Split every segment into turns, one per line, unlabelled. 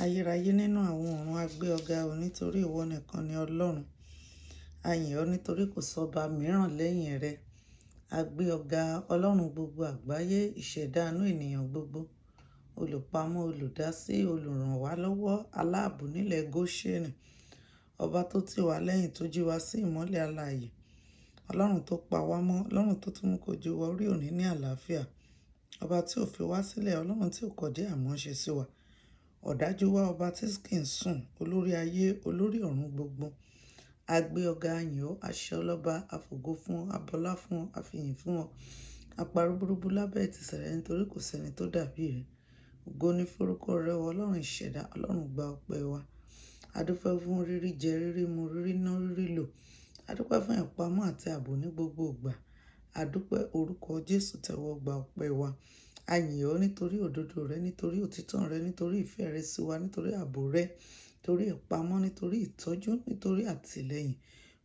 Ayérayé nínú àwọn ọ̀run, a gbé ọ ga o nítorí ìwọ nìkan ni Ọlọ́run. A yìn ọ́ nítorí kò sọ́ba mìíràn lẹ́yìn rẹ. A gbé ọ ga Ọlọ́run gbogbo àgbáyé, ìṣẹ̀dá inú ènìyàn gbogbo, olùpamọ́, olùdásí, olùrànwálọ́wọ́, aláàbò nílẹ̀ Góṣẹ́nì, ọba tó tì wá lẹ́yìn tó jí wa sí ìmọ́lẹ̀ alààyè, Ọlọ́run tó pa wá mọ́, Ọlọ́run tó tún mú kojú wa orí òní ní àlàáfíà, ọba tí ò fi wá sílẹ̀, Ọlọ́run tí ò kọ̀dí àìmọ́ṣe sí wa, ọ̀dájú wa, ọba tí kì í sùn, olórí ayé, olórí ọ̀run gbogbo. A gbé ọ ga, a yìn ọ́, a ṣe ọ́ lọ́ba, a fògo fún ọ, a bọlá fún ọ, a fìyìn fún ọ. A pa rúburúbu lábẹ́ ìtìsẹ̀ rẹ nítorí kò sẹ́ni tó dàbí rẹ. Ògo ni forúkọ rẹ o, Ọlọ́run ìṣẹ̀dá, Ọlọ́run gba ọpẹ́ wa. A dúpẹ́ fún rírí jẹ, rírí mu, rírí ná, rírí lò. A dúpẹ́ fún ìpamọ́ àti ààbò ní gbogbo ìgbà. A dúpẹ́ orúkọ Jésù, tẹ́wọ́ gba ọpẹ́ wa. A yìn ọ́ nítorí òdodo rẹ, nítorí òtítọ́ rẹ, nítorí ìfẹ́ rẹ sí wa, nítorí ààbò rẹ, nítorí ìpamọ́, nítorí ìtọ́jú, nítorí àtìlẹ́yìn.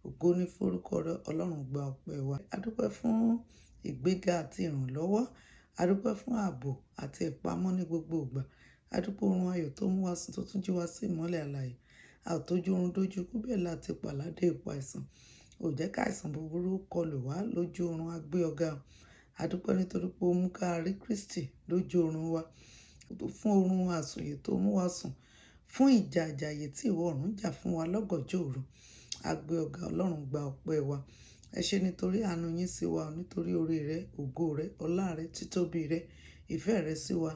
Ògo ni forúkọ rẹ, Ọlọ́run gba ọpẹ́ wa. A dúpẹ́ fún ìgbéga àti ìrànlọ́wọ́. A dúpẹ́ fún ààbò àti ìpamọ́ ní gbogbo ìgbà. A dúpẹ́ oorun ayọ̀ tó mú wa sùn tó tún jí wa sí ìmọ́lẹ̀ alààyè. A ò tójú oorun dójú ikú, bẹ́ẹ̀ la ti pàládé ipò àìsàn. Ò jẹ́ ká àìsàn búburú kọlù wá lójú oorun, a gbé ọ ga. A dúpẹ́ nítorí pé o mú ká rí Kristi lójú oorun wa, fún oorun àsùnyè tó mú wa sùn, fún ìjà àjàyè tí ìwọ ọ̀run jà fún wa lọ́gànjọ́ òru. A gbé ọ ga, Ọlọ́run gba ọpẹ́ wa. Ẹ ṣé nítorí àánú yín sí wa, nítorí oore rẹ, ògo rẹ, ọlá rẹ, títóbi rẹ, ìfẹ́ rẹ sí wa.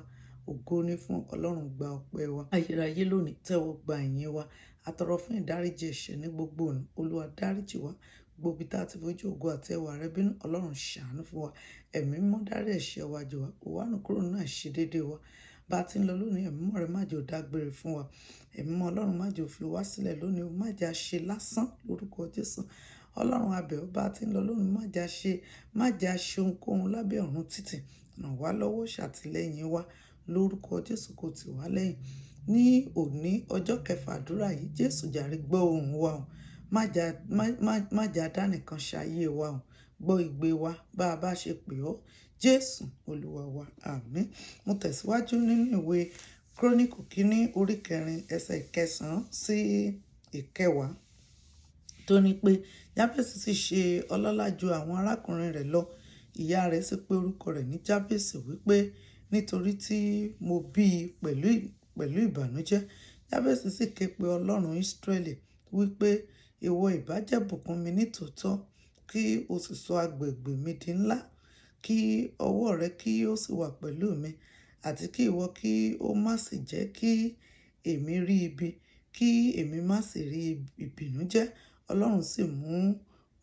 Ògo ni fún Ọlọ́run, gba ọpẹ́ wa. Ayérayé lónìí, tẹ́wọ́ gba ìyìn wa. A tọrọ fún ìdáríjì ẹ̀ṣẹ̀ ní gbogbo ọ̀nà. Olúwa dáríjì wá. Gbogbo ibi tí a ti fojú ògo àti ẹwà rẹ bínú, Ọlọ́run ṣàánú fún wa. Ẹ̀mí mímọ́ dárí ẹ̀ṣẹ̀ wa jì wá. Ó wá nù kúrò nínú àìṣedéédé wa. Bá ti ń lọ lónìí, ẹ̀mí mímọ́ rẹ má jẹ́ ó dágbére fún wa. Ẹ̀mí mímọ́ Ọlọ́run má jẹ́ ó fi wá sílẹ̀ lónìí, ó má jẹ́ a ṣe lásán lórúkọ Jésù. Ọlọ́run a bẹ̀ ọ́, bá ti ń lọ lónìí, má jẹ́ a ṣe, má jẹ́ a ṣe ohunkóhun lábẹ́ ọ̀run títì. Ràn wá lọ́wọ́, ṣàtìlẹ́yìn wa lórúkọ Jésù, kò tì wá lẹ́yìn. Ní òní ọjọ́ kẹfà àdúrà yìí, Jésù jàre gbọ́ ohùn wa o. Má jẹ́, má jẹ́ a dá nìkan ṣayé wa o. Gbọ́ igbe wa bá a bá ṣe pè ọ́. Jésù Olúwa wa. Àmín. Mo tẹ̀síwájú nínú ìwé Kúrónìkù kíní orí kẹrin ẹsẹ̀ ìkẹsàn-án sí ìkẹwàá tó ní pé Jábésì sì ṣe ọlọ́lá ju àwọn arákùnrin rẹ̀ lọ. Ìyá rẹ̀ sì pe orúkọ rẹ̀ ní Jábésì wípé nítorí tí mo bí i pẹ̀lú, pẹ̀lú ìbànújẹ́. Jábésì sì ké pe Ọlọ́run Ísírẹ́lì wípé ìwọ ìbá jẹ́ bùkún mi nítòótọ́ kí o sì sọ agbègbè mi di ńlá, kí ọwọ́ rẹ kí ó sì wà pẹ̀lú mi, àti kí ìwọ kí ó má sì jẹ́ kí èmi rí ibi, kí èmi má sì rí ìbìnújẹ́. Ọlọ́run sì mú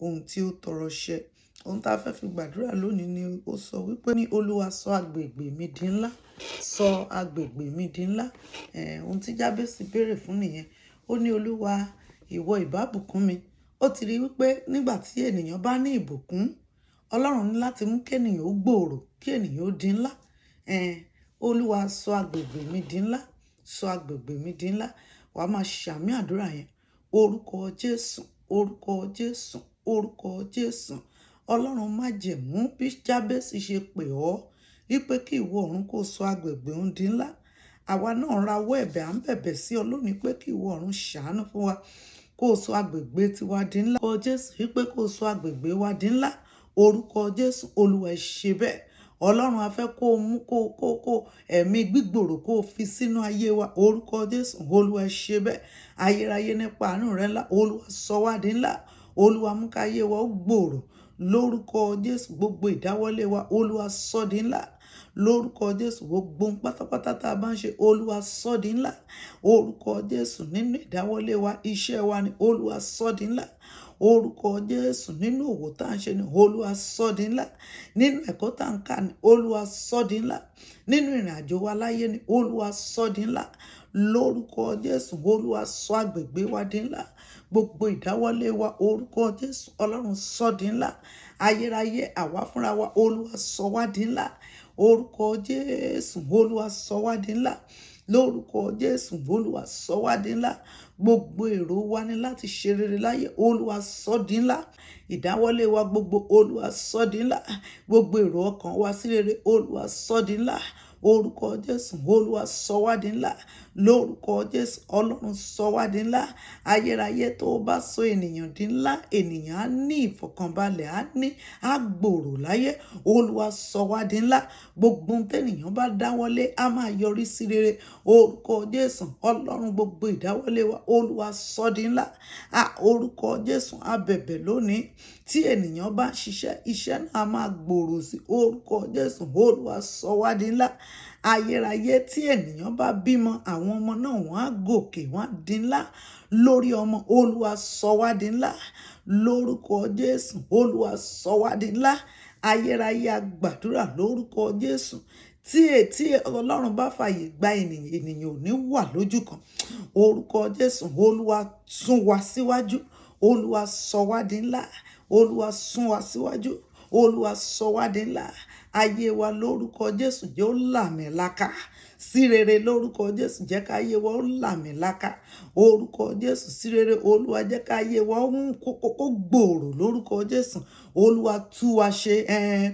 ohun tí ó tọrọ ṣẹ. Ohun tí a fẹ́ fi gbàdúrà lónìí ni ó sọ wípé ní Olúwa sọ agbègbè mi di ńlá, sọ agbègbè mi di ńlá. Ohun tí Jábésì béèrè fún nìyẹn. Ó ní Olúwa, ìwọ ìbá bùkún mi. Ó ti rí wípé nígbà tí ènìyàn bá ní ìbùkún, Ọlọ́run ní láti mú kí ènìyàn ó gbòòrò, kí ènìyàn ó di ńlá. Olúwa sọ agbègbè mi di ńlá, sọ agbègbè mi di ńlá. Wà á máa ṣàmì àdúrà yẹn. Orúkọ Jésù, orúkọ Jésù, orúkọ Jésù. Ọlọ́run májẹ̀mú bí Jábésì ṣe pè ọ́ wípé kí ìwọ ọ̀run kó sọ agbègbè òun di ńlá. Àwa náà rawọ́ ẹ̀bẹ̀, à ń bẹ̀bẹ̀ sí ọ lónìí pé kí ìwọ ọ̀run ṣàánú fún wa, kó sọ agbègbè tiwa di ńlá. Orúkọ Jésù wípé kó sọ agbègbè wa di ńlá. Orúkọ Jésù, Olúwa ẹ ṣe bẹ́ẹ̀. Ọlọ́run a fẹ́ kó mú kó kó kó ẹ̀mí gbígbòòrò kó fi sínú ayé wa. Orúkọ Jésù, Olúwa ẹ ṣe bẹ́ẹ̀. Ayérayé nípa àánú rẹ ńlá, Olúwa sọ wá di ńlá. Olúwa mú ká ayé wa ó gbòòrò. Lórúkọ Jésù, gbogbo ìdáwọ́lé wa, Olúwa sọ di ńlá. Lórúkọ Jésù, gbogbo ohun pátápátá tí a bá ń ṣe, Olúwa sọ di ńlá. Orúkọ Jésù, nínú ìdáwọ́lé wa, iṣẹ́ wa ni, Olúwa sọ di ńlá. Orúkọ Jésù, nínú òwò tá ń ṣe ni, Olúwa sọ di ńlá. Nínú ẹ̀kọ́ tá ń kà ni, Olúwa sọ di ńlá. Nínú ìrìnàjò wa láyé ni, Olúwa sọ di ńlá. Lórúkọ Jésù, Olúwa sọ agbègbè wa di ńlá. Gbogbo ìdáwọ́lé wa, orúkọ Jésù, Ọlọ́run sọ di ńlá. Ayérayé àwa fúnra wa, Olúwa sọ wá di ńlá. Orúkọ Jésù, Olúwa sọ wá di ńlá. Lórúkọ Jésù, Olúwa sọ wá di ńlá. Gbogbo èrò wa ní láti ṣe rere láyé, Olúwa sọ di ńlá. Ìdáwọ́lé wa gbogbo, Olúwa sọ di ńlá. Gbogbo èrò ọkàn wa sí rere, Olúwa sọ di ńlá. Orúkọ Jésù, Olúwa sọ wá di ńlá. Lórúkọ Jésù, Ọlọ́run sọ wá di ńlá. Ayérayé, tó bá sọ ènìyàn di ńlá, ènìyàn á ní ìfọ̀kànbalẹ̀, á ní á gbòòrò láyé. Olúwa, sọ wá di ńlá. Gbogbo ohun tẹ́nìyàn bá dáwọ́lé á máa yọrí sí rere. Orúkọ Jésù, Ọlọ́run, gbogbo ìdáwọ́lé wa, Olúwa, sọ di ńlá. Orúkọ Jésù, a bẹ̀bẹ̀ lónìí, tí ènìyàn bá ń ṣiṣẹ́, iṣẹ́ náà á máa gbòòrò sí. Orúkọ Jésù, Olúwa, sọ wá di ńlá. Ayérayé, tí ènìyàn bá bímọ, àwọn ọmọ náà, wọ́n á gòkè, wọ́n á di ńlá lórí ọmọ. Olúwa, sọ wá di ńlá. Lórúkọ Jésù, Olúwa, sọ wá di ńlá. Ayérayé, a gbàdúrà lórúkọ Jésù, tí Ọlọ́run bá fàyè gba ènìyàn, ènìyàn ò ní wà lójú kan. Orúkọ Jésù, Olúwa, sún wa síwájú. Olúwa, sọ wá di ńlá. Olúwa, sún wa síwájú. Olúwa, sọ wá di ńlá. Ayé wa, lórúkọ Jésù, jẹ́ ó làmìlaka sí rere. Lórúkọ Jésù, jẹ́ ká ayé wa ó làmìlaka, orúkọ Jésù, sí rere. Olúwa, jẹ́ ká ayé wa ó kó gbòòrò. Lórúkọ Jésù, Olúwa, tú wa ṣe.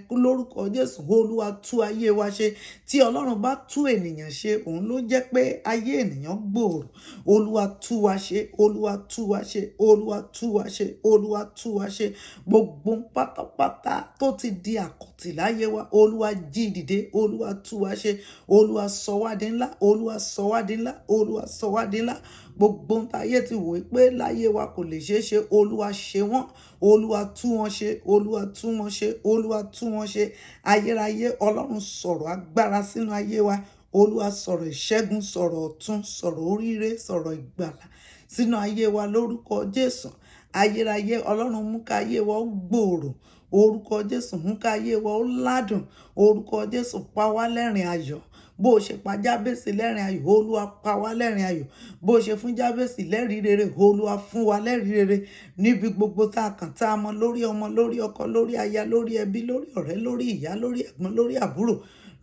Lórúkọ Jésù, Olúwa, tú ayé wa ṣe. Tí Ọlọ́run bá tú ènìyàn ṣe, òun ló jẹ́ pé ayé ènìyàn gbòòrò. Olúwa, tú wa ṣe. Olúwa, tú wa ṣe. Olúwa, tú wa ṣe. Olúwa, tú wa ṣe. Gbogbo pátápátá tó ti di àkọ̀tì láyé wa, Olúwa, jí dìde. Olúwa, tú wa ṣe. Olúwa, sọ wá di ńlá. Olúwa, sọ wá di ńlá. Olúwa, sọ wá di ńlá. Gbogbo ohun táyé ti wò pé láyé wa kò lè ṣeé ṣe, Olúwa, ṣe wọ́n. Olúwa, tú wọn ṣe. Olúwa, tú wọn ṣe. Olúwa, tú wọn ṣe. Ayérayé, Ọlọ́run, sọ̀rọ̀ agbára sínú ayé wa. Olúwa, sọ̀rọ̀ ìṣẹ́gun, sọ̀rọ̀ ọ̀tun, sọ̀rọ̀ oríire, sọ̀rọ̀ ìgbàlà sínú ayé wa lórúkọ Jésù. Ayérayé, Ọlọ́run, mú ká ayé wa ó gbòòrò. Orúkọ Jésù, mú ká ayé wa ó ládùn. Orúkọ Jésù, pa wá lẹ́rìn ayọ̀. Bó o ṣe pa Jábèsì lẹ́rìn ayọ̀, Olúwa, pa wá lẹ́rìn ayọ̀. Bó o ṣe fún Jábèsì lẹ́rìí rere, Olúwa, fún wa lẹ́rìí rere níbi gbogbo tá a kàn tá a mọ, lórí ọmọ, lórí ọkọ, lórí aya, lórí ẹbí, lórí ọ̀rẹ́, lórí ìyá, lórí ẹ̀gbọ́n, lórí àbúrò,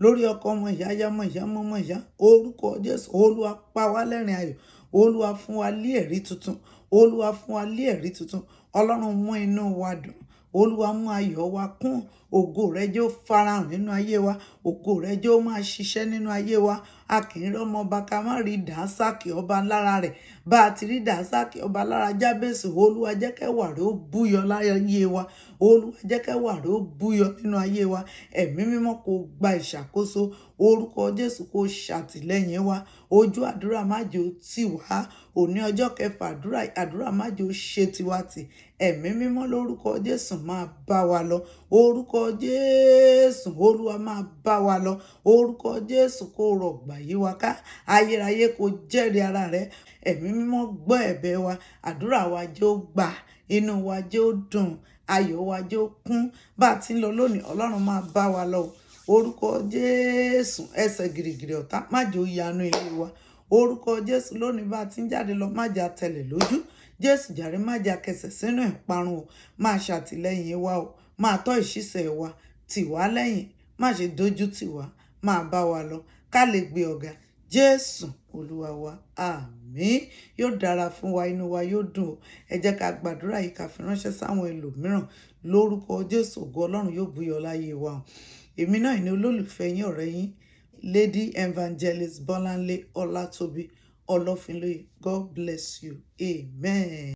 lórí ọkọ, ọmọ ìyá, aya, ọmọ ìyá, ọmọ ọmọ ìyá. Orúkọ Jésù, Olúwa, pa wá lẹ́rìn ayọ̀. Olúwa, fún wa lé ẹ̀rí tuntun. Olúwa, fún wa lé ẹ̀rí tuntun. Ọlọ́run, mú inú wa dùn. Olúwa, mú ayọ̀ wa kún. Ògo rẹ jẹ́ ó farahàn nínú ayé wa. Ògo rẹ jẹ́ ó máa ṣiṣẹ́ nínú ayé wa. A kì í rọ́mọ ọba ká má rí dàásákì ọba lára rẹ̀. Bá a ti rí dàásákì ọba lára Jábèsì, Olúwa, jẹ́ kẹ́wà rẹ̀ ó búyọ láyé wa. Olúwa, jẹ́ kẹ́wà rẹ̀ ó búyọ nínú ayé wa. Ẹ̀mí Mímọ́, kó gba ìṣàkóso. Orúkọ Jésù, kó ṣàtìlẹ́yìn wa. Ojú àdúrà má jẹ́ ó tì wá. Òní ọjọ́ kẹfà àdúrà, àdúrà má jẹ́ ó ṣe tiwa tì. Ẹ̀mí Mímọ́, lórúkọ Jésù, máa bá wa lọ. Orúkọ Jésù, Olúwa, máa bá wa lọ. Orúkọ Jésù, kó rọ̀gbà yí wa ká. Ayérayé, kó jẹ́rìí ara rẹ. Ẹ̀mí Mímọ́, gbọ́ ẹ̀bẹ̀ wa. Àdúrà wa jẹ́ ó gbà, inú wa jẹ́ ó dùn, ayọ̀ wa jẹ́ ó kún. Bá a ti ń lọ lónìí, Ọlọ́run, máa bá wa lọ. Orúkọ Jésù, ẹsẹ̀ gìrìgìrì ọ̀tá má jẹ́ ó yanu ilé wa. Orúkọ Jésù, lónìí bá a ti ń jáde lọ, má jẹ́ a tẹ̀lẹ̀ lójú. Jésù jàre, má jẹ́ a kẹsẹ̀ sínú ìparun o. Máa ṣàtìlẹ́yìn wa o, máa tọ́ ìṣísẹ̀ wa, tì wá lẹ́yìn, má ṣe dójú tì wá, máa bá wa lọ ká lè gbé ọ̀gá. Jésù Olúwa wa, àmín. Yóò dára fún wa, inú wa yóò dùn o. Ẹ jẹ́ ká gbàdúrà yìí, ká fi ránṣẹ́ sáwọn ẹlòmíràn. Lórúkọ Jésù, ògo Ọlọ́run yóò búyọ láyé wa o. Èmi náà ní olólùfẹ́ yín, ọ̀rẹ́ yín, Lady Evangelist Bọ́láńlé Ọlátòbí Ọlọ́finlóye. God bless you. Amen.